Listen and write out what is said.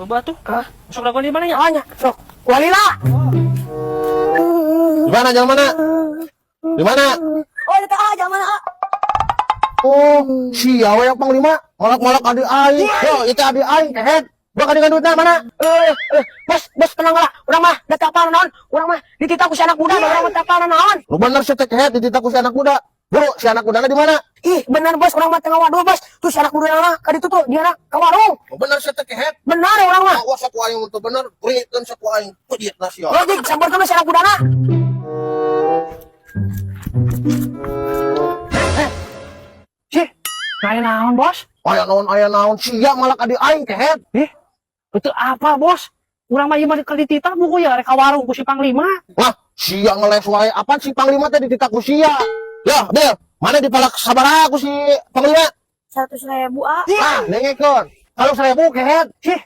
Coba tuh. Hah? Sok dagoan di mana ya? Oh nya, sok. Walila. Di mana jalan mana? Di mana? Oh, itu ah, jangan mana ah. Oh, sia we yang panglima, malak-malak adik aing. Yo, itu adik aing kehed. Gua kadingan duitna mana? Eh, eh, bos, bos tenang lah. Urang mah da teu apal naon. Urang mah dititah ku si anak muda, urang mah teu apal naon. Lu bener sih teh kehed dititah ku si anak muda. Bro, si anak mudana di mana? Ih, bener bos, urang mah teu ngawadul, bos. Tuh si anak muda mah ka ditu tuh, dia ka warung. Lu bener sih teh kehed. Bener urang mah. Awas aku aing untuk bener, pringkeun saku aing. Peditna sia. Oh, jig, sampeurkeun si anak mudana. Sih, aya naon, Bos? Aya naon sia malak adik aing kehed. Eh, itu apa, Bos? Urang mah ieu mah keur dititah buku ya rek ka warung ku si Panglima. Lah, sia ngeles wae apaan si panglima teh dititah ku sia. Ya, Bil, mana dipalak sabaraha ku si panglima? 100.000, ah. Ah, dengekeun. Kalau 1.000 kehed. Sih,